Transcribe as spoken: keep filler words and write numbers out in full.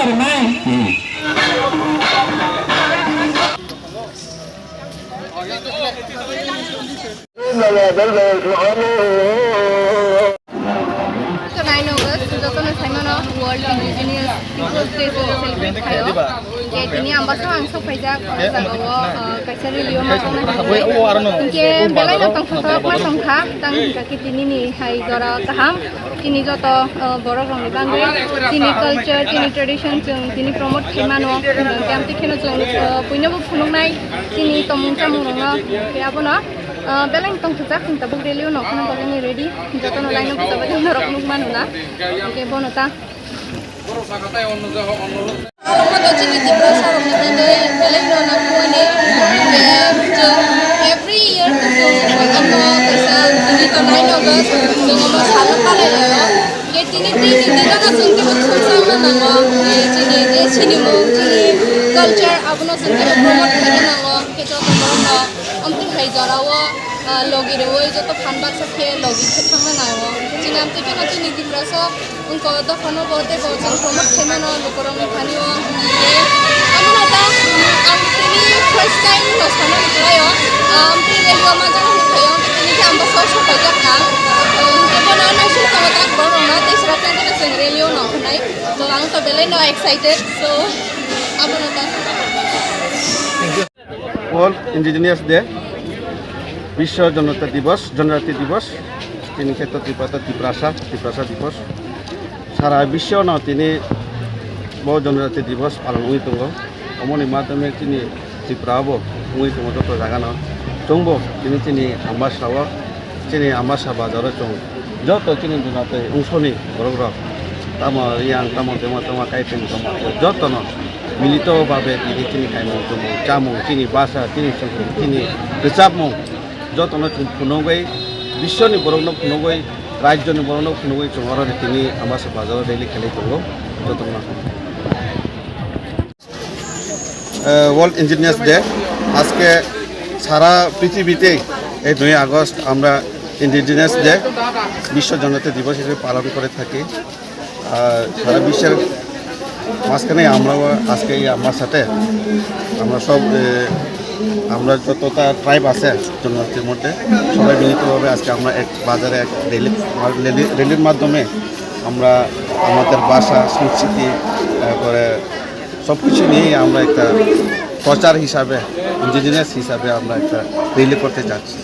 Nine August, jotono saimano World Indigenous Peoples Day chwng celebrate khaio. Je tini Ambasa ang sokphaijak, o jagao, uh, kaisa rally o ma tongna hinwi. Hinkhe belai no tongthok ma tongkha, tang hinkha khe tini ni hai jora kaham. Chini joto, uh, borok rokni bagwi chini culture, chini tradition chwng tini promote khaimano. Hinkhe amtwi kheno chwng, uh, puino bo phunuknai chini tomung chamung rokno. Hinkhe abono, uh, belai no tongthokjak, chwng tabuk rally o nokna bagwi ready. Jotono line o bwsajak norok nukmano na. Hinkhe bono ta. Omo to chini Tiprasa rokni bagwi belai no nangkukmani, je chwng every year to chwng omo kaisa tini to nine August chwng omo salo palai laio. Je tini tini dino no chwng teibo chwngsangno nango, je chini je sinimung, chini culture abono chwng teibo promote khaina nango, khe joto borokno omtwi hai jorao, ah, logi rwui joto phan baksa khe logi khe thangna nango. Chini amtwi kheno chini Tiprasa Wngkha o dophano bo teibo chwng promote khaimano lukurokni thani o. Tei abono ta ang tini first time no sana kwlai o. Ang tei rally o manjak hinwi phai o, tini khe ang bwswk sok paijak ang. Tei bono naising tongo tak borok rokno tei sra tei chwng rally o no hwnwi. To ang to belai no excited, so abono ta. World Indigenous Day, Biswa Janata Divas, Janati Divas, chini khe to Tiprasa, Tiprasa, Tiprasa Divas. Sara biswa no tini bo Janati Divas palon wngwi tongo. Omoni madhyome chini Tripura bo wngwi tongo joto jaga no. Chwngbo tini chini Ambasa o Chini Ambasa bazaro chwng joto chini duna tei ungsoni borok rok tamo yang tamo temo tamo kaiting tamo jotono milito babe tini chini kaimung tumung chamung chini basa chini songkung chini rwchapmung jotono chwng phunugwi biswni borokno phunugwi rajyoni borokno phunugwi chwng oro tini Ambasa bazaro rally khlai tongo jotono. Ah, world engineers day. আজকে সারা পৃথিবীতেই এই নয় আগস্ট আমরা indigenous day, বিশ্ব জনজাতি দিবস হিসেবে পালন করে থাকি। আর সারা বিশ্বের মাঝখানে আমরাও আজকে এই আমার সাথে আমরা সব, এ, আমরা যতটা ট্রাইব আছে জনজাতির মধ্যে, সবাই মিলিতভাবে আজকে আমরা এক বাজারে এক র্যালি, র্যালি, র্যালির মাধ্যমে আমরা আমাদের ভাষা, সংস্কৃতি, তারপরে সব কিছু নিয়েই আমরা একটা প্রচার হিসাবে, ইন্ডিজিনাস হিসাবে আমরা একটা র্যালি করতে চাচ্ছি।